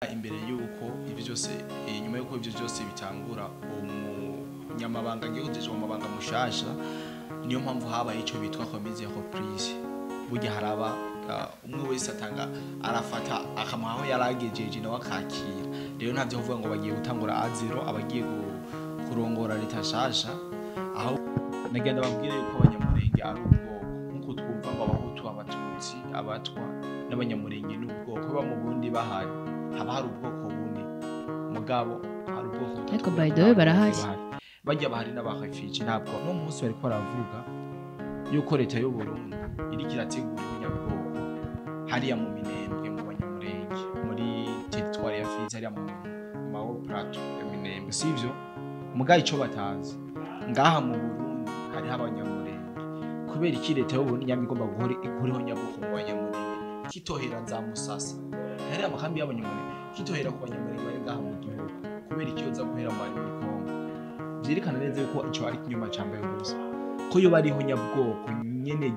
Imbere yuko ivyo byose, inyuma yuko ivyo byose bitangura, umunyamabanga ngiye kujejwa mu mabanga mushasha. Niyo mpamvu habaye ico bitwa remise reprise. Burya haraba umwe wese atanga, arafata akamuha aho yaragejeje, nawe akakira. Rero ntavyo kuvuga ngo bagiye gutangura à zéro. Abagiye kurongora leta nshasha, aho nagenda babwire yuko Abanyamurenge ari ubwoko, nkuko twumva ngo Abahutu, Abatutsi, Abatwa n'Abanyamurenge n'ubwoko. Ba mu Burundi bahari haba hari ubwoko bune, mugabo hari ubwoko butatu. Ariko by the way barahari. Bajya bahari n'abaréfugiés. Ntabwo no munsi bariko baravuga yuko leta y'u Burundi iriko irategura ihunyabwoko hariya mu Minembwe, mu Banyamurenge, muri territoire ya Fizi, hariya mu ma plateau ya Minembwe, sivyo? Mugabo ico batazi, ngaha mu Burundi hariho Abanyamurenge. Kubera iki leta y'u Burundi nyama igomba guhora ikora ihonyabwoko mu Banyamurenge, kitohera za Musasa hari amakambi y'Abanyamurenge, kitohera ku Banyamurenge bari ngaha mu gihugu? Kubera iki yoza guhera mu bari muri Kongo? Vyerekana neza yuko ico ari ikinyoma cambaye ubusa, ko yo bariho nyabwoko nyene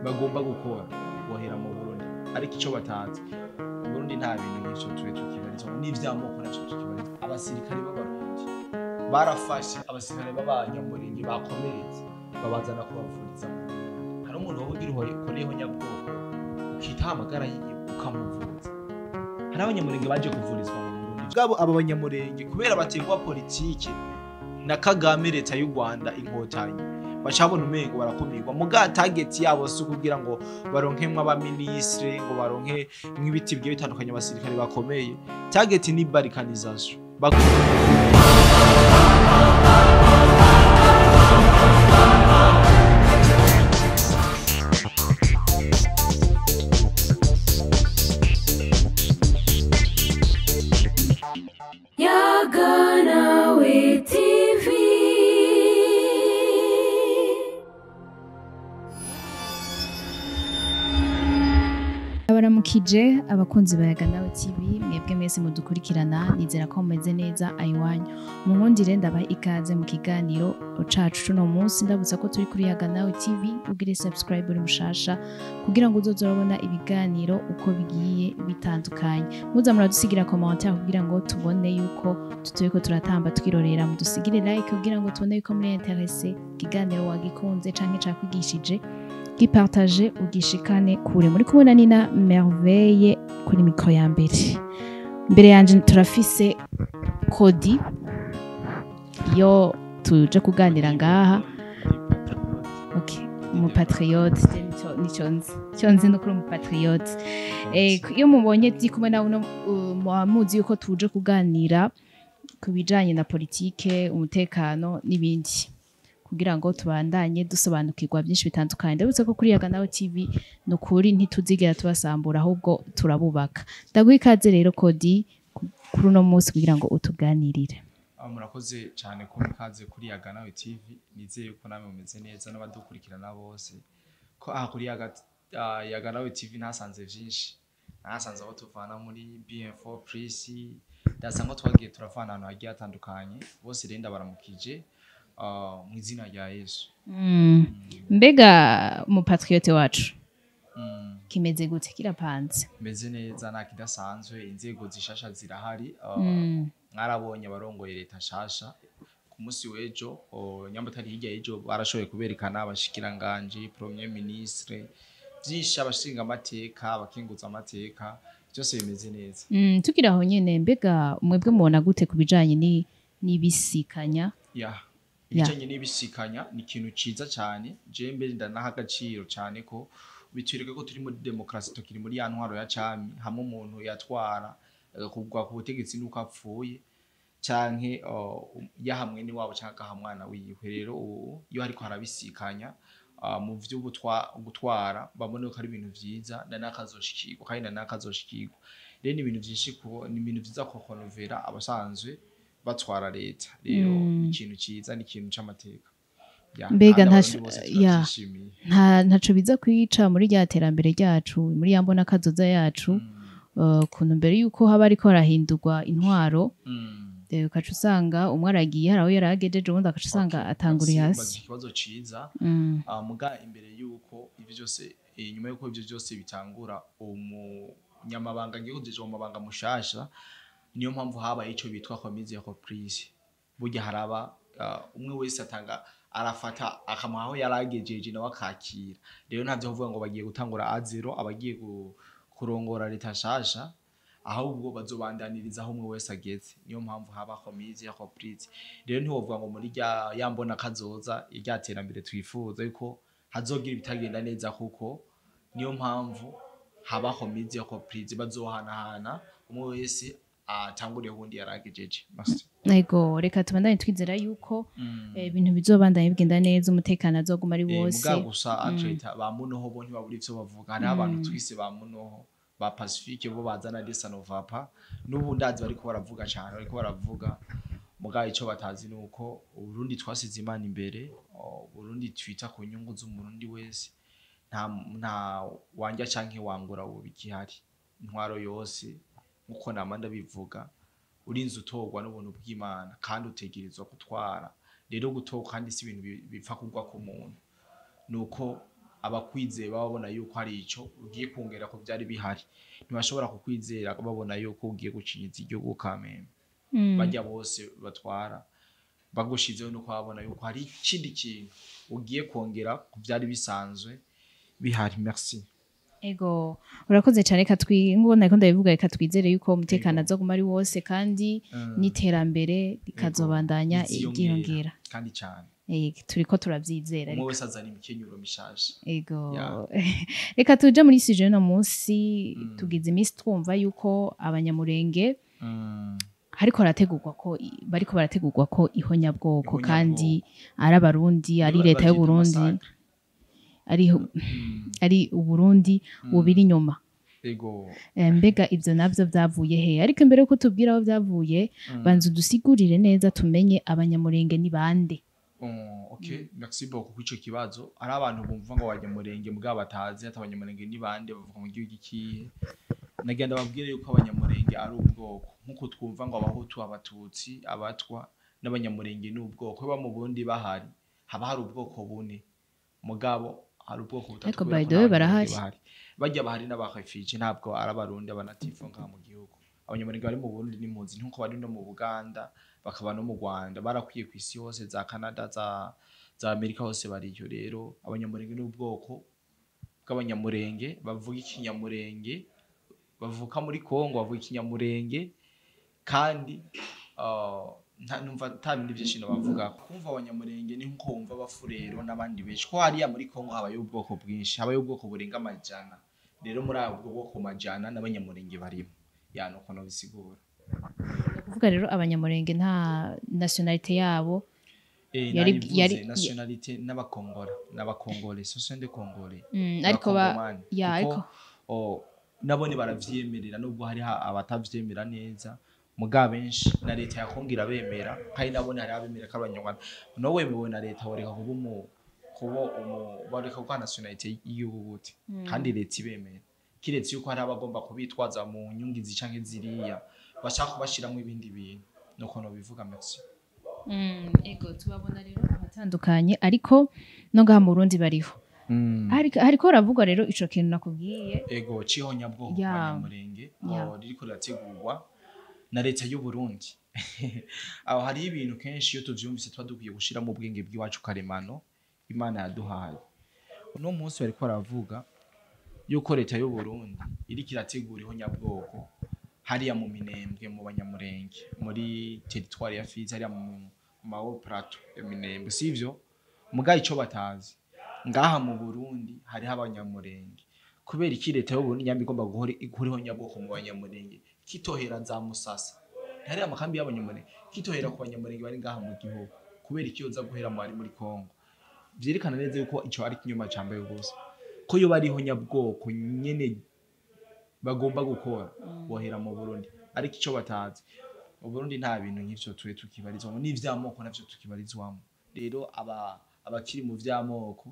bagomba gukora bohera mu Burundi. Ariko ico batazi, mu Burundi nta bintu nk'ivyo tube tukibarizwa n'ivy'amoko, navyo tukibarizwa. Abasirikare b'Abarundi barafashe abasirikare b'Abanyamurenge bakomeretse, babazana kubavuriza mu Burundi. Hari umuntu wowe ugira ukoreho nyabwoko ukitaho amagara yiwe ukamuvuza? Hari Abanyamurenge baje kuvurizwa mu Burundi. Bwabo aba Banyamurenge, kubera bategwa politike na Kagame, leta y'u Rwanda, Inkotanyi, bacabona umengo barakumirwa. Muga target yabo si ukugira ngo baronkemwo abaministre, ngo baronke nk'ibiti bigiye bitandukanye, abasirikare bakomeye. Target ni balkanisation. Yaganawe TV. Abaramukije abakunzi ba Yaganawe TV, mwebwe mwese mudukurikirana, nizera ko mumeze neza ayiwanyu. Mu nkundire ndabaha ikaze mu kiganiro cacu cuno munsi. Ndabutsa ko turi kuri Yaganawe TV, ugire subscribe uri mushasha kugira ngo uzoze urabona ibiganiro uko bigiye bitandukanye. Muza muradusigira commentaire kugira ngo tubone yuko tuturiko turatamba twirorera. Mudusigire like kugira ngo tubone yuko muri intéressé, ikiganiro wagikunze canke cakwigishije, gipartage ugishikane kure. Muri kumwe na Nina Merveille kuri micro ya mbere. Mbere yanje turafise Kodi iyo tuje kuganira ngaha. Okay, umupatriote nico nzi, icyo nzi no kuri umupatriote. Iyo mubonye ndi kumwe nawe uno, muba muzi yuko tuje kuganira ku bijanye na politike, umutekano n'ibindi, kugira ngo tubandanye dusobanukirwa byinshi bitandukanye. Ndabutse ko kuri Yaganawe TV ni ukuri ntituzigera tubasambura, ahubwo turabubaka. Ndaguha ikaze rero Kodi kuri uno munsi kugira ngo utuganirire. Murakoze cyane ko ikaze kuri Yaganawe TV. Nizeye ko namwe mumeze neza n'abadukurikirana bose, ko aha kuri Yaganawe TV ntasanze vyinshi, nahasanze abo tuvana muri BM4 Plus, ndasanga twagiye turavana ahantu hagiye hatandukanye. Bose rero ndabaramukije mu izina rya Yesu. Mbega umupatriote wacu, kimeze gute, kirapanze? Meze neza, nta kidasanzwe. Inzego zishasha zirahari. Mwarabonye abarongoye leta nshasha ku munsi w'ejo, nyamba atari hirya y'ejo, barashoboye kuberekana abashikiranganji, premier ministre, vyinshi, abashinga amateka, abakenguza amateka, byose bimeze neza. Tukiri aho nyene, mbega mwebwe mubona gute ku bijanye n'ibisikanya? Ya, ibijanye n'ibisikanya ni ikintu ciza cane. Je mbere ndanaha agaciro cane ko bitwereka ko turi muri demokarasi, tukiri muri ya ntwaro ya cami, hamwe umuntu yatwara kugwa ku butegetsi nuko apfuye canke yahamwe n'iwabo canke agaha mwana wiwe. Rero ubu iyo hariko harabisikanya mu vyo gutwara, babone ko ari ibintu vyiza na nakazoshikirwa kandi na nakazoshikirwa. Rero ni ibintu vyinshi, ni ibintu vyiza ko konovera abasanzwe batwara leta. Rero ikintu ciza, ni ikintu c'amateka. Ya, Mbega kandi Abarundi bose turavyishimiye. Ntaco biza kwica muri rya terambere ryacu, muri ya mbona kazoza yacu, kuntu mbere yuko haba ariko harahindurwa intwaro, ukaca usanga umwe aragiye hari aho yari agejeje, uwundi agaca usanga atanguriye Merci, hasi. ubaza ikibazo ciza. Muga imbere yuko ivyo byose, inyuma yuko ivyo byose bitangura, umunyamabanga agiye kujejwa mu mabanga mushasha, niyo mpamvu habaye ico bitwa remise reprise. Burya haraba umwe wese atanga, arafata akamuha aho yaragejeje, nawe akakira. Rero ntavyo kuvuga ngo bagiye gutangura à zéro abagiye kurongora leta nshasha, ahubwo bazobandaniriza aho umwe wese ageze. Niyo mpamvu haba remise reprise. Rero ntiwovuga ngo muri rya ya mbona kazoza, irya terambere twifuza, yuko hazogira ibitagenda neza, kuko niyo mpamvu haba remise reprise, bazohanahana, umwe wese atanguriye uwundi yaragejeje. Merci. Ego, reka tubandanye twizera yuko ibintu bizobandanya bigenda neza, umutekano azoguma ari wose. Mugabo gusa entre ba munoho bo ntibabura ivyo bavuga. Hariho abantu twise ba munoho ba Pacifique, bo bazana desa novapa, n'ubu ndazi bariko baravuga cane, bariko baravuga. Mugabo ico batazi nuko Uburundi twasize Imana imbere, Uburundi twita ku nyungu z'Umurundi wese, nta wanja canke wangura ubu bikihari. Intwaro yose, nkuko nama ndabivuga, urinze utorwa n'ubuntu bw'Imana kandi utegerezwa gutwara. Rero gutorwa kandi si ibintu bipfa kugwa ku muntu, nuko abakwizeye baba babona yuko hari ico ugiye kongera ko byari bihari. Ntibashobora kukwizera babona yuko ugiye gucinyiza igihugu kameme. Bajya bose batwara bagushizeho nuko babona yuko hari ikindi kintu ugiye kongera ku byari bisanzwe bihari. Merci. Ego, urakoze cyane. Reka ngo nariko ndabivuga, reka twizere yuko umutekano Ego. azoguma ari wose kandi n'iterambere rikazobandanya Riziyongera. ryiyongera. Kandi cyane. Turiko turavyizera. Umwe Reka. wese azana imikenyuro mishasha. Ego. Yeah. Reka tuje muri sujet no munsi. Tugize iminsi twumva yuko Abanyamurenge hariko harategurwa ko bariko barategurwa ko ihonyabwoko, Ihonyabwoko. kandi ari Abarundi, ari Nibo leta bavyita y'Uburundi, massacre. ari Uburundi bubiri inyuma. Ego. Mbega ivyo navyo vyavuye he? Ariko imbere yuko tubwira aho vyavuye, banza udusigurire neza tumenye Abanyamurenge ni bande. Oh, okay, merci beaucoup kuri ico kibazo. Hari abantu bumva ngo Abanyamurenge mugabo batazi ati Abanyamurenge ni bande, bavuga mu gihugu ikihe. Nagenda babwire yuko Abanyamurenge ari ubwoko, nkuko twumva ngo Abahutu, Abatutsi, Abatwa, n'Abanyamurenge ni ubwoko. Ba mu Burundi bahari, haba hari ubwoko bune, mugabo hari ubwoko butatu Ariko kubera by ko the way n'Abanyamurenge barahari. bahari. Bajya bahari n'aba réfugiés, ntabwo ari Abarundi aba natifs ngaha mu gihugu. Abanyamurenge bari mu Burundi n'impunzi, nkuko bari no mu Buganda, bakaba no mu Rwanda, barakwiye ku isi hose, za Canada, za Amerika, hose bariyo. Rero Abanyamurenge n'ubwoko bw'Abanyamurenge bavuga Ikinyamurenge, bavuka muri Kongo, bavuga Ikinyamurenge. Kandi numva nta bindi byinshi bavuga. Kumva Abanyamurenge ni nkuko wumva Abafurero n'abandi benshi, ko hariya muri Kongo habayo ubwoko bwinshi, habayo ubwoko burenga amajana. Rero muri ubwo bwoko majana n'Abanyamurenge barimo. Ya, nuko nobisigura. Kuvuga rero Abanyamurenge nta nationalité yabo Nabivuze, nationalité n'Abakongora, n'Abakongole, ce sont des Congolais. Ariko ba Abakongomani. Ya, Kuko, ariko oh, nabone baravyemerera, nubwo hariho abatavyemera neza, muga benshi na leta ya Kongo irabemera, kandi nabone hari abemera ko Abanyarwanda. No wemewe na leta, woreka kuba umu kuba umu bareka kuba nationalité y'igihugu gute kandi leta ibemera? Kiretse yuko hari abagomba kubitwaza mu nyungu izi canke ziriya, bashaka kubashiramwo ibindi bintu. Nuko nobivuga. Merci. Ego, tubabona rero ahatandukanye, ariko no ngaha mu Burundi bariho. Hariko haravugwa rero ico kintu nakubwiye. Ego, c'ihonyabwoko ku Banyamurenge, aho ririko rirategurwa na leta y'u Burundi. Aho hariho ibintu kenshi iyo tuvyumvise tuba dukwiye gushiramo ubwenge bw'iwacu karemano Imana yaduhaye. Uno munsi bariko baravuga yuko leta y'u Burundi iriko irategura ihonyabwoko hariya mu Minembwe, mu Banyamurenge, muri territoire ya Fizi, hariya mu mawo plateau ya Minembwe, sivyo? Mugabo ico batazi, ngaha mu Burundi hariho Abanyamurenge. Kubera iki leta y'u Burundi nyamba igomba guhora ikora ihonyabwoko mu Banyamurenge, kitohera za Musasa, ntihariya amakambi y'Abanyamurenge, kitohera ku Banyamurenge bari ngaha mu gihugu? Kubera iki yoza guhera mu bari muri Kongo? Vyerekana neza yuko ico ari ikinyoma cambaye ubusa, ko yo bari ihonyabwoko nyene bagomba gukora, bohera mu Burundi. Ariko ico batazi, mu Burundi nta bintu nk'ivyo twe tukibarizwamo, n'ivy'amoko navyo tukibarizwamo. Rero aba abakiri mu vy'amoko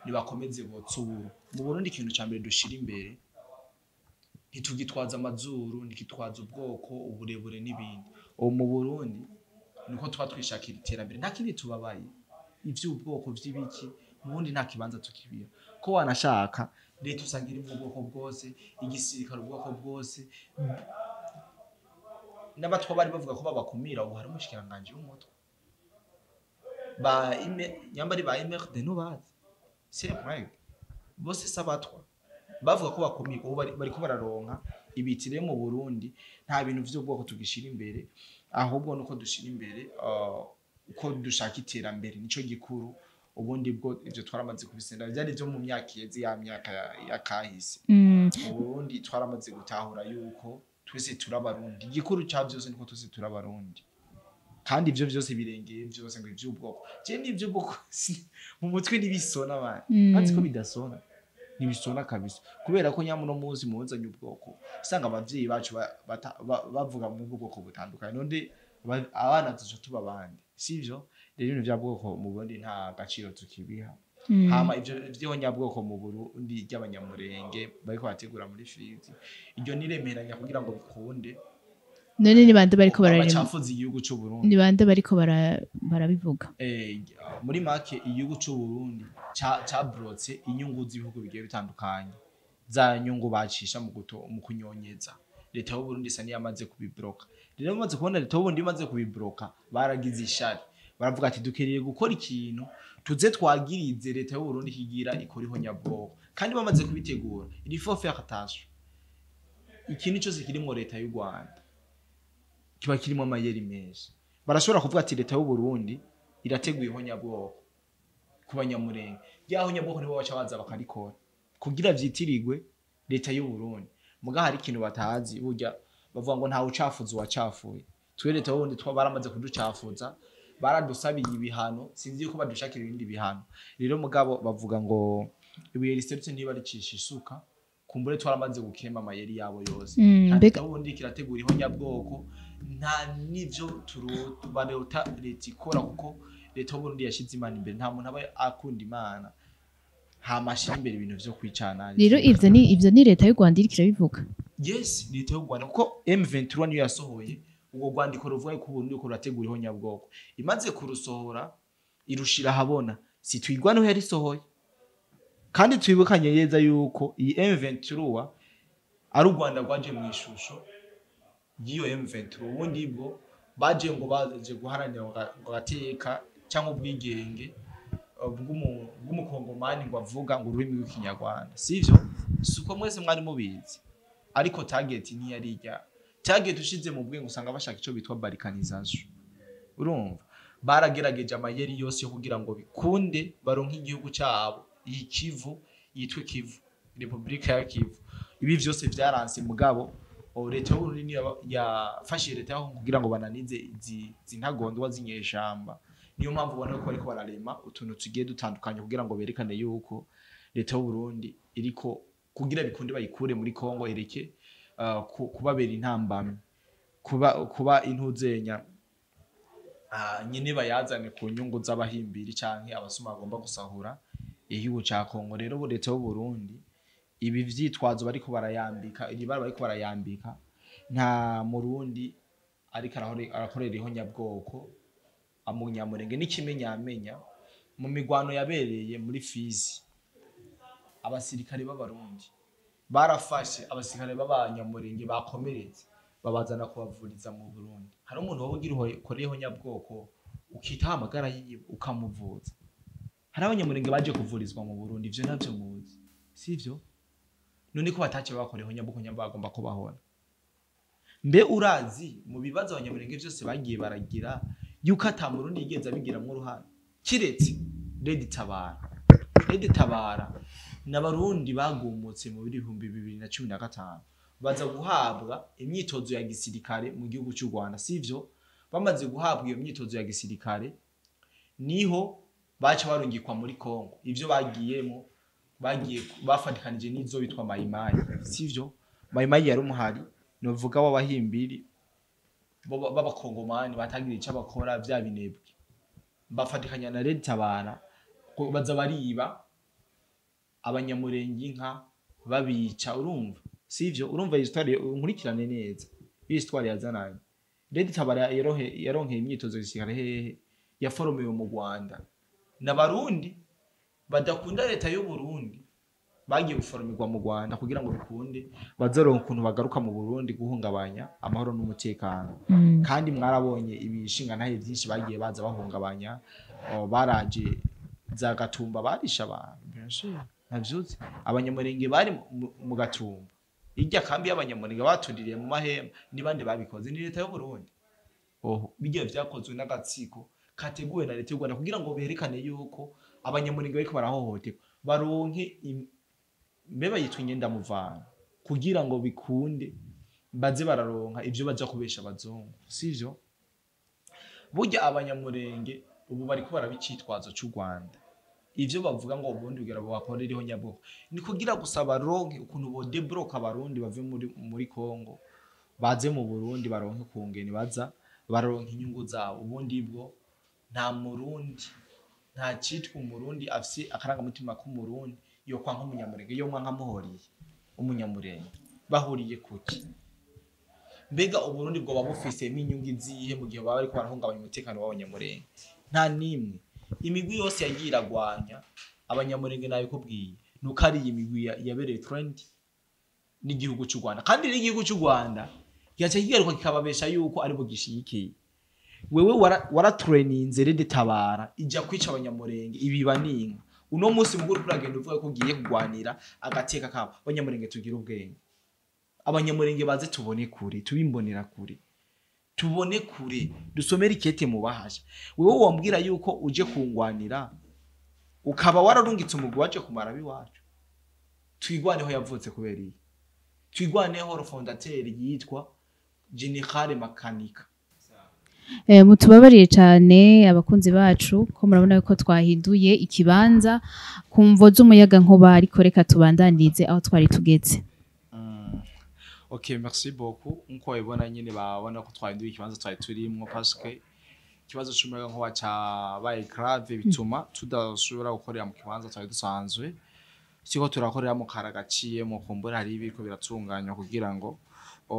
nibakomeze botse uburo. Mu Burundi ikintu ca mbere dushira imbere, ntitugitwaza amazuru, ntigitwaza ubwoko, uburebure n'ibindi. Ubu mu Burundi niko tuba twishakira iterambere, nta kindi tubabaye. Ivy'ubwoko vy'ibiki, mu Burundi nta kibanza tukibira. Ko wanashaka Leta usanga iri mu bwoko bwose, igisirikare ubwoko bwose, n'abatwa bari bavuga ko babakumira, ubu hari umushikiranganji w'umutwe ba ime nyambari ba MRD nubazi, c'est vrai, bose sabatwa bavuga ko bakumira, ubu bariko bararonka ibiti. Rero mu Burundi nta bintu vy'ubwoko tugishira imbere, ahubwo nuko dushira imbere uko dushaka iterambere, nico gikuru. Ubundi bwo ivyo twaramaze kubisenda, byari byo mu myaka iheze, ya myaka ya kahise. Mu Burundi twaramaze gutahura yuko twese turabarundi. Igikuru ca vyose niko twese turabarundi, kandi ivyo vyose birengeye vyose ngo ivy'ubwoko. Je n'ivy'ubwoko mu mutwe ntibisona bana. Azi ko bidasona, ntibisona kabisa, kubera ko nyamuno muzi muzanye ubwoko, usanga abavyeyi bacu bavuga mu bwoko butandukanye, none abana tuca tuba abandi, sivyo? Rero ibintu vya bwoko mu Burundi nta gaciro tukibiha. Hama ivyo vy'ihonyabwoko mu Burundi ry'Abanyamurenge bariko barategura muri Fizi, iryo niremeranya kugira ngo bikunde None ni bande bariko bararema? Bacafuza igihugu c'u Burundi. Ni bande bariko barabivuga? Muri make, igihugu c'u Burundi cabrotse inyungu z'ibihugu bigiye bitandukanye, za nyungu bacisha mu kunyonyeza. Leta y'u Burundi isa niyamaze kubibroka. Rero bamaze kubona leta y'u Burundi imaze kubibroka, baragize ishari, baravuga ati dukereye gukora ikintu tuze twagirize leta y'u Burundi kigira ikora ihonyabwoko. Kandi bamaze kubitegura, il faut faire attention, ikintu cyose kirimo leta y'u Rwanda kiba kirimo amayeri menshi. Barashobora kuvuga ati leta y'u Burundi irateguye ihonyabwoko ku Banyamurenge, rya honyabwoko nibo baca baza bakarikora kugira vyitirirwe leta y'u Burundi. Muga hari ikintu batazi, burya bavuga ngo ntawe ucafuza uwacafuye. Twe leta y'u Burundi twa baramaze kuducafuza, baradusabiye ibihano, sinzi yuko badushakira ibindi bihano. Rero mugabo bavuga ngo ibuye riserutse ntibaricisha isuka. Kumbure twaramaze gukema amayeri yabo yose. Nta leta y'u Burundi kirategura ihonyabwoko, nta n'ivyo barota leta ikora, kuko leta y'u Burundi yashize Imana imbere. Nta muntu aba akunda Imana hama ashira imbere ibintu vyo kwicana. Rero ivyo ni leta y'u Rwanda iriko irabivuga? Yes, leta y'u Rwanda, kuko M23 niyo yasohoye ubwo rwandiko ruvuga ko Burundi ko rurategura ihonyabwoko. Imaze kurusohora irushira ahabona, si twigwa niho yarisohoye. Kandi twibukanye yeza yuko iyi M23 ari u Rwanda rwaje mu ishusho y'iyo M23. Ubundi bwo baje ngo baje guharanira ngo agateka cyangwa ubwigenge bw'umukongomani ngo avuga ngo ururimi rw'Ikinyarwanda, sivyo? Si uko mwese mwari mubizi? Ariko target ntiyari ijya. Target ushize mu bwenge usanga bashaka ico bitwa balkanisation. Urumva baragerageje amayeri yose yo kugira ngo bikunde baronke igihugu cyabo, iyi Kivu yitwe Kivu, Republika ya Kivu. Ibi vyose vyaranse. Mugabo leta y'Uburundi niyo yafashije leta yaho kugira ngo bananize izi ntagondwa z'inyeshamba. Niyo mpamvu ubona ko bariko bararema utuntu tugiye dutandukanye kugira ngo berekane yuko leta y'Uburundi iriko kugira bikunde bayikure muri Kongo, ireke kubabera intambamyi, kuba intuzenya nyine bayazane ku nyungu z'abahimbiri canke abasuma bagomba gusahura igihugu ca Kongo. Rero ubu leta y'u Burundi ibi vyitwazo bariko barayambika, iri bara bariko barayambika, nta Murundi ariko arakorera ihonyabwoko amunyamurenge. N'ikimenyamenya, mu migwano yabereye muri Fizi, abasirikare b'Abarundi barafashe abasirikare b'Abanyamurenge bakomeretse, babazana kubavuriza mu Burundi. Hari umuntu wowe ugira ukoreye ihonyabwoko ukitaho amagara yiwe ukamuvuza? Hari Abanyamurenge baje kuvurizwa mu Burundi, ivyo navyo muzi, sivyo? None ko batace bakora ihonyabwoko nyamba bagomba kubahona? Mbe urazi mu bibazo Abanyamurenge vyose bagiye baragira yuko ata Murundi yigeze abigiramwo uruhare kiretse Red Tabara? Red Tabara n'Abarundi bagumutse mu 2015, baza guhabwa imyitozo ya gisirikare mu gihugu cy'u Rwanda, sivyo? Bamaze guhabwa iyo myitozo ya gisirikare niho baca barungikwa muri Kongo. Ivyo bagiyemo, bagiye bafatikanije n'izo bitwa Mayimayi, sivyo? Mayimayi yari umuhari novuga w'abahimbiri b'Abakongomani batagira icyo bakora, vya binebwe, bafatikanya na Red Tabara, ko baza bariba Abanyamurenge inka, babica. Urumva, sivyo? Urumva histoire, nkurikirane neza iyo histoire yazananye. Red Tabara yaronkeye imyitozo ya gisirikare hehe? Yaforomewe mu Rwanda. N'Abarundi badakunda leta y'u Burundi. Bagiye guforomirwa mu Rwanda kugira ngo bikunde bazoronke ukuntu bagaruka mu Burundi guhungabanya amahoro n'umutekano. Kandi mwarabonye ibishingantahe byinshi bagiye baza bahungabanya. Baraje za Gatumba, barisha abantu, bien sûr, ntavyuzi Abanyamurenge bari mu Gatumba, irya kambi y'Abanyamurenge batuririye mu mahema. Ni bande babikoze? Ni leta y'u Burundi. Oho, bijya vyakozwe n'agatsiko kateguwe na leta y'u Rwanda kugira ngo berekane yuko Abanyamurenge bariko barahohoterwa, baronke mbeba yitwa inyendamuvano, kugira ngo bikunde baze bararonka ivyo baja kubesha abazungu, sivyo? Burya Abanyamurenge ubu bariko baraba icitwazo c'u Rwanda. Ivyo bavuga ngo ubundi kugira ngo bakorereho nyabwoko ni kugira gusa baronke ukuntu bodebloka Abarundi bave muri Kongo baze mu Burundi, baronke kungene baza baronke inyungu zabo. Ubundi bwo nta Murundi, nta citwa Umurundi afise akarangamutima k'Umurundi yo kwa nk'Umunyamurenge, yo mwa nkamuhoriye Umunyamurenge bahuriye kuki? Mbega Uburundi bwoba bufisemo inyungu izihe mu gihe baba bariko barahungabanya umutekano w'Abanyamurenge? Nta nimwe. Imigwi yose yagiye iragwanya Abanyamurenge, nabikubwiye, nuko ari iyi migwi yabereye trend n'igihugu cy'u Rwanda. Kandi n'igihugu cy'u Rwanda kigaca kigaruka kikababesha yuko ari bugishigikiye. Wewe waratrayininze Red Tabara ijya kwica Abanyamurenge, ibiba n'inka. Uno munsi muguru uragenda uvuga ko ugiye kugwanira agateka kabo. Abanyamurenge tugira ubwenge, Abanyamurenge baze tubone kure, tubimbonera kure, tubone kure, dusomere ikete mu bahasha. Wewe wambwira yuko uje kungwanira, ukaba wararungitse umugwi waje kumara abiwacu. Twigwaneho yavutse kubera iyi Twigwaneho, fondateur yitwa General Makanika. Mutubabarire cyane abakunzi bacu ko murabona ko twahinduye ikibanza ku mvo z'umuyaga nkuba, ariko reka tubandanirize aho twari tugeze. Ok, merci beaucoup. Nkuko babibona nyine, babona ko twahinduye ikibanza twari turimwo parce que ikibazo c'umuyaga nkuba cabaye grave, bituma tudashobora gukorera mu kibanza twari dusanzwe siko turakorera mu karagaciyemo. Kumbura hari ibiriko biratunganywa kugira ngo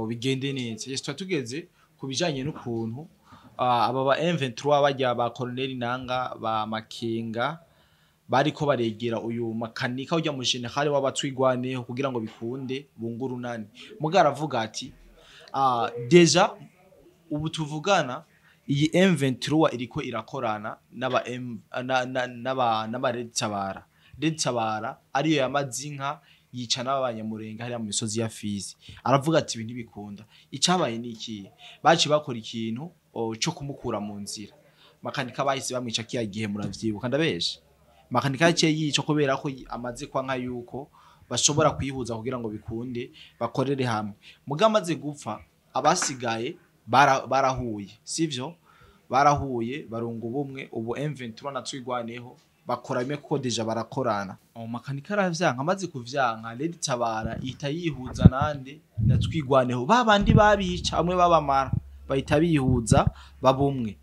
bigende neza. Yes, twari tugeze ku bijanye n'ukuntu aba ba M23 bajya ba Colonel Nanga ba Makenga bariko baregera uyu Makanika, ujya mu general w'abatwigwaneho, kugira ngo bikunde bungurunani. Muga aravuga ati déjà ubu tuvugana iyi M23 iriko irakorana n'aba M na- na- n'aba n'aba Red Tabara. Red Tabara ariyo yamaze inka yica n'Abanyamurenge hariya mu misozi ya Fizi. Aravuga ati ibi ntibikunda. Icabaye ni ikihe? Baci bakora ikintu co kumukura mu nzira. Makanika bahise bamwica kiya gihe, muravyibuka, ndabeshe? Makanika yaciye yica kubera ko amaze kwanka yuko bashobora kwihuza kugira ngo bikunde bakorere hamwe. Muga amaze gupfa, abasigaye barahuye, sivyo? Barahuye, barunga ubumwe. Ubu M23 na Twigwaneho bakora bimwe kuko déjà barakorana. Makanika aravyanka. Amaze kuvyanka, Red Tabara ihita yihuza nande? Na Twigwaneho. Babandi babica amwe babamara bahita bihuza babumwe.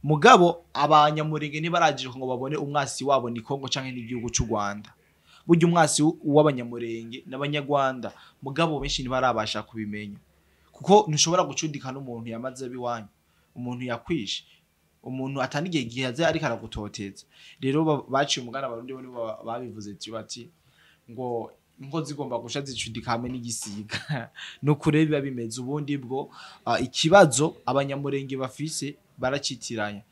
Mugabo Abanyamurenge ntibaragije ngo babone umwasi wabo ni Kongo canke n'igihugu c'u Rwanda. Burya umwasi w'Abanyamurenge n'Abanyarwanda, mugabo benshi ntibarabasha kubimenya, kuko ntushobora gucudika n'umuntu yamaze abiwanyu, umuntu yakwishe, umuntu atanigiye igihe aze ariko aragutoteza. Rero baciye umugani, Abarundi bo nibo babivuze ati bati ngo inko zigomba gusha zicudika hamwe n'igisiga. Nuko rero biba bimeze. Ubundi bwo ikibazo Abanyamurenge bafise baracitiranya.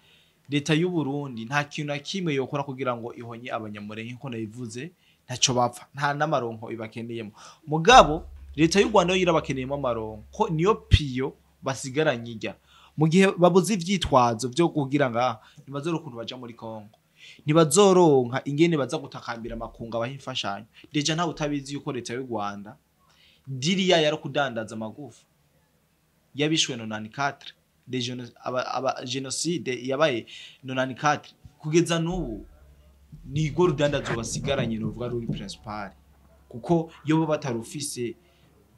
Leta y'u Burundi nta kintu na kimwe yokora kugira ngo ihonye Abanyamurenge. Nkuko nabivuze, ntaco bapfa, nta n'amaronko ibakeneyemo. Mugabo leta y'u Rwanda yo irabakeneyemo amaronko, ko niyo piyo basigaranye ijya mu gihe babuze ivyitwazo vyo kugira ngaha. Ntibazora ukuntu baja muri Kongo, ntibazoronka ingene baza gutakambira amakungu abaha imfashanyo. Déjà ntawe utabizi yuko leta y'u Rwanda deal yayo ari kudandaza amagufa y'abishwe 94, aba génocide yabaye 94. Kugeza n'ubu nirwo rudandazo basigaranye, novuga ruri principal, kuko iyo bo batarufise,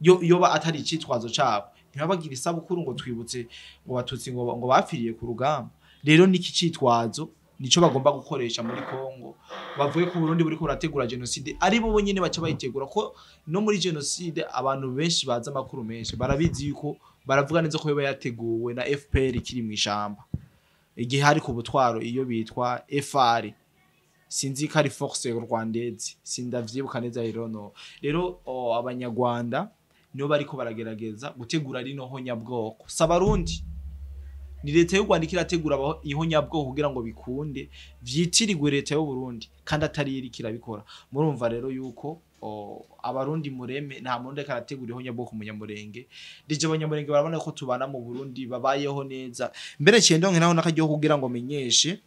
yo ba atari icitwazo cabo, ntibabagira isabukuru ngo twibutse ngo Batutsi ngo bapfiriye ku rugamba. Rero niki citwazo nico bagomba gukoresha muri Kongo, bavuye ko Burundi buriko burategura génocide, ari bo bonyene baca bayitegura. Ko no muri génocide abantu benshi bazi amakuru menshi barabizi yuko baravuga neza ko yoba yateguwe na FPR ikiri mu ishamba, igihe hari ku butwaro iyo bitwa FR. Sinzi ko ari force rwandaise, sindavyibuka neza. Rero no rero abanyarwanda nibo bariko baragerageza gutegura rino honyabwoko, si abarundi, ni leta y'u Rwanda irategura ihonyabwoko kugira ngo bikunde vyitirirwe leta y'u Burundi kandi atari yo iriko irabikora. Murumva rero yuko abarundi mureme, nta murundi ariko arategura ihonyabwoko. Umunyamurenge déjà, abanyamurenge barabona ko tubana mu Burundi, babayeho neza. Mbere ciye ndonke naho n'akaryo kugira ngo menyeshe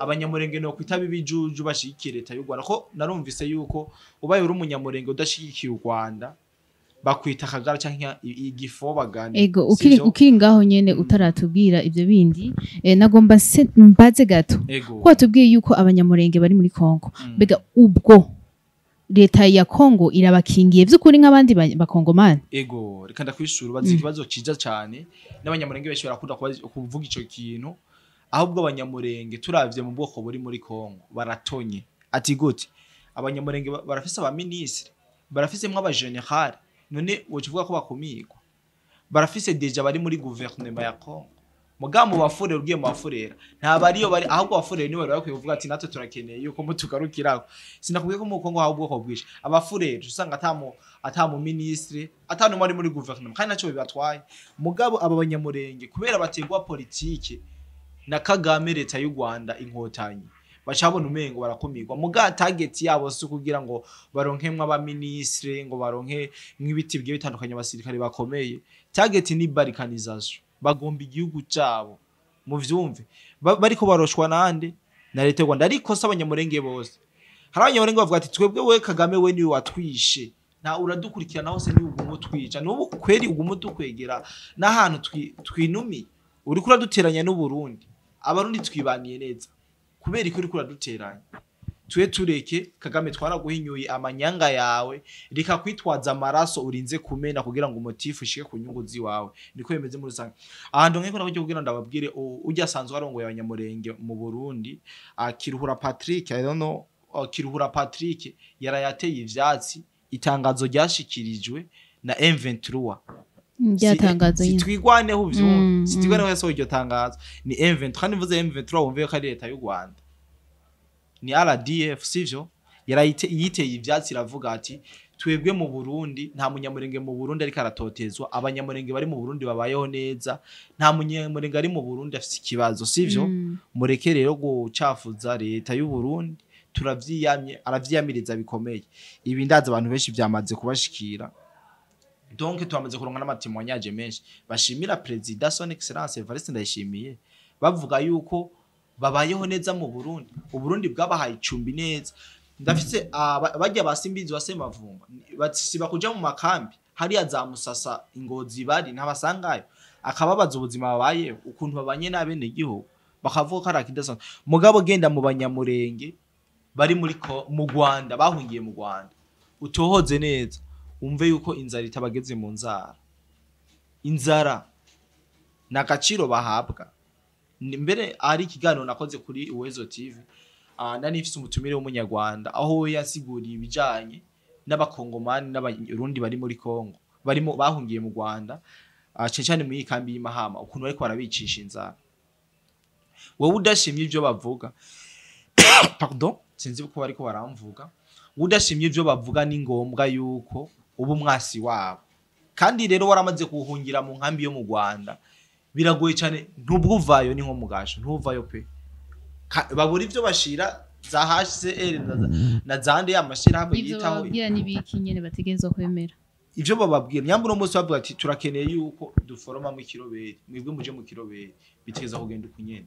abanyamurenge no kwitaba ibijuju bashigikiye leta y'u Rwanda, ko narumvise yuko ubaye uri umunyamurenge udashigikiye u Rwanda bakwita akagara canke igifobagane. Ego, ukiri Sivyo? ukiri ngaho nyene, utaratubwira ivyo bindi, nagomba se mbaze gato. Ego. Ko watubwiye yuko abanyamurenge bari muri Kongo, mbega ubwo leta ya Kongo irabakingiye vy'ukuri nk'abandi bakongomani? Ego, reka ndakwishura. Ubaza ikibazo ciza cane. N'abanyamurenge benshi barakunda kuvuga ico kintu. Ahubwo abanyamurenge, turavye mu bwoko buri muri Kongo, baratonye. Ati gute? Abanyamurenge barafise abaminisitiri, barafisemwo abagenerali. None woca uvuga ko bakumigwa? Barafise déjà bari muri guverinoma ya Kongo. Mugabo mu bafurera, ugiye mu bafurera, nta bariyo bari. Ahubwo abafurera nibo bari bakwiye kuvuga ati natwe turakeneye yuko mutugarukirako. Sinakubwiye ko mu Kongo haba ubwoko bwinshi. Abafurera usanga ata mu ministre, ata n'umwe ari muri guverinoma, kandi naco bibatwaye. Mugabo aba banyamurenge, kubera bategwa politike na Kagame, leta y'u Rwanda, inkotanyi, bacabona umengo barakumirwa. Muga target yabo si kugira ngo baronkemwo abaministre, ngo baronke mw'ibiti bigiye bitandukanye, abasirikare bakomeye. Target ni balkanisation, bagomba igihugu cabo. Muvyumve, bariko baroshwa nande? Na leta y'u Rwanda. Ariko si abanyamurenge bose. Hari abanyamurenge bavuga ati twebwe, we Kagame, we niwe watwishe, nta uradukurikirana hose, niwe uguma utwica n'ubu kweri, uguma udukwegera n'ahantu twinumiye, uriko uraduteranya n'Uburundi. Abarundi twibaniye neza, kubera ko uriko uraduteranya. Twe tureke Kagame, twaraguhinyuye amanyanga yawe, reka kwitwaza amaraso urinze kumena kugira ngo umutifu ushike ku nyungu ziwawe. Niko bimeze muri rusange. Ahantu nk'iko nako kugira ndababwire, ujya asanzwe arongoye abanyamurenge mu Burundi, Kiruhura Patrick, I don't know, Kiruhura Patrick yarayateye ivyatsi itangazo ryashikirijwe na M23. Ryatangazo nyine. Sitwigwaneho, uvyumve. Sitwigwaneho yasohoye iryo tangazo ni M23. Kandi mvuze M23 wumve ko ari leta y'u Rwanda, ni RDF, sivyo? Yarayite yiteye ivyatsi, iravuga ati twebwe mu Burundi nta munyamurenge mu Burundi ariko aratotezwa, abanyamurenge bari mu Burundi babayeho neza, nta munyamurenge ari mu Burundi afise ikibazo, sivyo? Mureke rero gucafuza leta y'u Burundi, turavyiyamye. Aravyiyamiriza bikomeye. Ibi ndazi abantu benshi vyamaze kubashikira. Donc twamaze kuronka n'ama témoignages menshi bashimira président son excellence Evariste Ndayishimiye, bavuga yuko babayeho neza mu Burundi, Uburundi bwabahaye icumbi neza. Ndafise bajya basimbizi wa Semavumba basiba kuja mu makambi hariya za Musasa, Ingozi, bari ntabasangayo, akababaza ubuzima babayeho, ukuntu babanye n'abene igihugu, bakavuga ko ari akidasanzwe. Mugabo genda mu banyamurenge bari muri mu Rwanda, bahungiye mu Rwanda, utohoze neza umve yuko inzara itabageze mu nzara. Inzara ni agaciro bahabwa. Mbere hari ikiganiro nakoze kuri Uwezo TV, nari mfise umutumire w'umunyarwanda, aho we yasiguriye ibijanye n'abakongomani n'abarundi bari muri Kongo, barimo bahungiye mu Rwanda, cane cane muri iyi kambi y'Imahama, ukuntu bariko barabicisha inzara. Wowe udashimye ivyo bavuga, pardon, sinzi uko bariko baramvuga, udashimye ivyo bavuga ni ngombwa yuko uba umwasi wabo. Kandi rero waramaze kuhungira mu nkambi yo mu Rwanda, biragoye cyane, ntubwo uvayo ni nko mugasho, ntuvayo pe. Babura ivyo bashira za HCR na zande y'amashirahamwe Ivyo yitaho. bababwira n'ibiki nyene bategerezwa kwemera? Ivyo bababwira nyamba uno munsi bavuga ati turakeneye yuko duforoma mu kiroberi, mwebwe muje mu kiroberi, bitegeza kugenda uko nyene.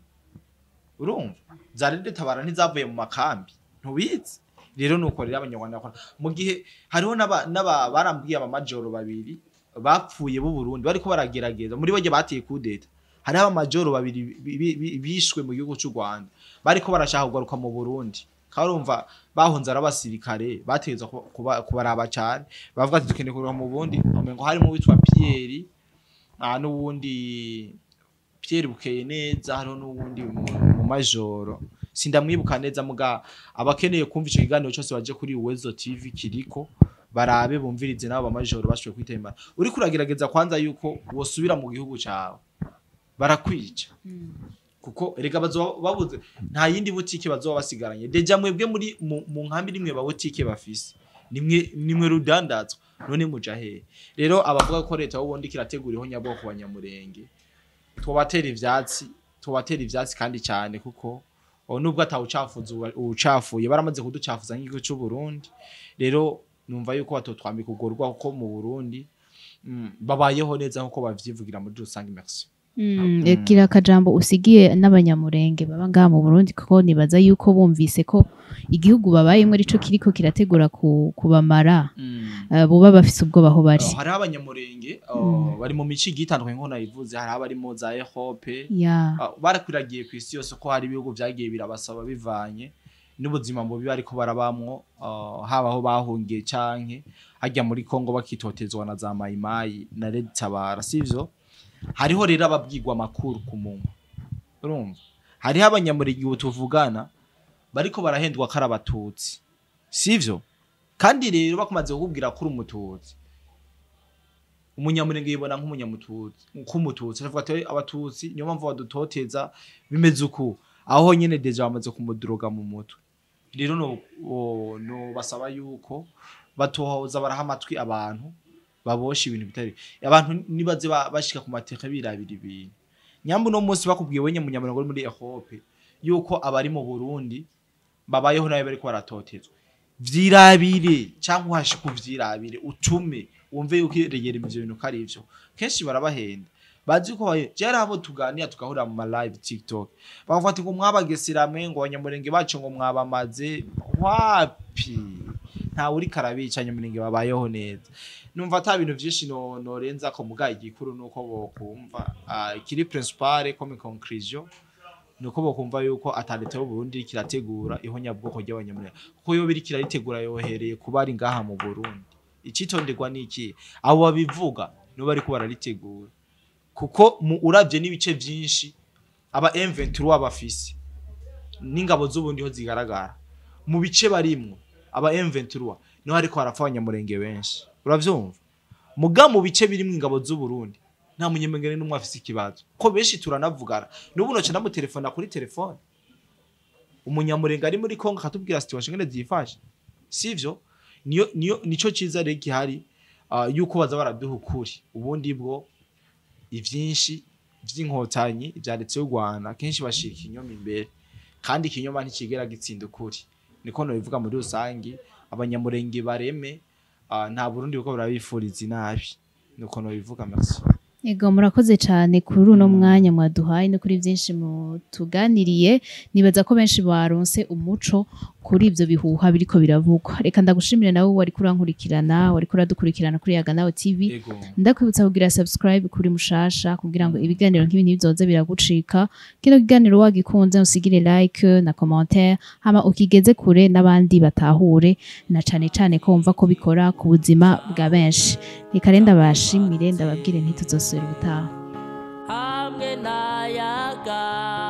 Urumva za RED Tabara ntizavuye mu makambi? Ntubizi rero. Nuko rero abanyarwanda bakora mu gihe hariho n'aba barambwiye, abamajoro babiri bapfuye b'u Burundi bariko baragerageza muri barya bateye kudeta. Hariho abamajoro babiri bishwe mu gihugu cy'u Rwanda bariko barashaka kugaruka mu Burundi. Kandi urumva bahunze ari abasirikare, bategezwa kubaraba cyane. Bavuga ati dukeneye kugaruka mu Burundi. Umengo harimo uwitwa Pierre, n'uwundi Pierre Bukeye neza, hariho n'uwundi mu majoro sindamwibuka neza. Muga abakeneye kumva ico kiganiro cyose baje kuri Uwezo TV kiriko, barabe bumvirize nabo bamajoro bashoboye kwitema. Uriko uragerageza kwanza yuko wosubira mu gihugu cawe, barakwica. Kuko erega bazoba babuze, nta yindi butike bazoba basigaranye. Déjà mwebwe muri mu nkambi nimwe ba butike bafise, nimwe rudandazwa, none muja hehe? Rero abavuga ko leta y'ubundi kirategura ihonyabwoko banyamurenge, tubatera ivyatsi, tubatera ivyatsi kandi cyane, kuko nubwo atawucafuza uwucafuye, baramaze kuducafuza nk'igihugu cy'u Burundi. Rero numva yuko batotwambika urwo rwa, kuko mu Burundi babayeho neza nkuko bavyivugira muri rusange. Merci. Gira akajambo usigiye n'abanyamurenge baba ngaha mu Burundi, kuko nibaza yuko bumvise ko igihugu babayemwo arico kiriko kirategura kubamara, boba bafise ubwoba aho bari. Hariho abanyamurenge bari mu mico igiye itandukanye nkuko nabivuze, hariho abari mu za Europe, barakwiragiye ku isi yose, ko hari ibihugu vyagiye birabasaba bivanye n'ubuzima bubi bariko barabamwo, haba aho bahungiye canke hajya muri Kongo bakitotezwa na za Mayimayi na Red Tabara, sivyo? Hariho rero ababwirwa amakuru ku munwa, urumva hariho abanyamurenge ubu tuvugana bariko barahendwa ko ari abatutsi, sivyo? Kandi rero bakumaze kukubwira ko uri umututsi, umunyamurenge yibona nk'umunyamututsi, nk'umututsi, aravuga ati abatutsi niyo mpamvu badutoteza bimeze uku. Aho nyene déjà bamaze kumudroga mu mutwe. Rero no basaba yuko batohoza baraha amatwi abantu babosha ibintu bitari abantu, nibaze bashika ku mateka birabira ibintu. Nyambu no munsi bakubwiye wenye munyamurenge uri muri Europe yuko abari mu Burundi babayeho nabi, bariko baratotezwa, vyirabire cyangwa uhashe kuvyirabire, utume wumve yuko regera ivyo bintu ko ari ivyo. Kenshi barabahenda, bazi ko jera abo tuganira tugahurira mu ma live TikTok, bakavuga ati ngo mwabagesera mwe, ngo abanyamurenge bacu ngo mwabamaze. Wapi, ntawe uri karabica, abanyamurenge babayeho neza. Numva ata bintu vyinshi no norenza ko muga igikuru nuko bokumva ikiri principale comme conclusion nuko bokumva yuko ata leta y'u Burundi kirategura ihonyabwoko ry'abanyamurenge, kuko yo biri kiraritegura yohereye kuba ari ngaha mu Burundi. Icitonderwa niki? Abo babivuga nibo bariko bararitegura, kuko mu uravye n'ibice vyinshi aba M23 bafise n'ingabo z'ubundi ho zigaragara mu bice barimwo, aba M23 niho hariko harapfa abanyamurenge benshi, uravyumva? Muga mu bice birimwo ingabo z'u Burundi nta munyamurenge n'umwe afise ikibazo, ko benshi turanavugana n'ubu noca ndamutelefona kuri telefone umunyamurenge ari muri Kongo akatubwira situation ngene zifashe, sivyo? Niyo nico ciza rero gihari, yuko baza baraduha ukuri. Ubundi bwo ivyinshi vy'inkotanyi ivyanditse y'u Rwanda kenshi bashira ikinyoma imbere, kandi ikinyoma ntikigera gitsinda ukuri. Niko nobivuga muri rusangi. Abanyamurenge bareme, nta Burundi buko burabifuriza inabi, nuko nobivuga. Merci. Ego, murakoze cyane kuri uno mwanya mwaduhaye no kuri byinshi mutuganiriye. Nibaza ko benshi baronse umuco kuri ibyo bihuha biriko biravugwa. Reka ndagushimire nawe wari kurankurikirana, wari kuradukurikirana kuri Yaga Nawe TV. Ego. Ndakwibutsa kugira subscribe kuri mushasha kugira ngo ibiganiro nk'ibi ntibizoze biragucika. Kino kiganiro wagikunze, usigire like na commentaire, hama ukigeze kure n'abandi batahure, na cane cane ko wumva ko bikora ku buzima bwa benshi. Reka rero ndabashimire, ndababwire ntituzosubira ubutaha. Hamwe n'ayaga.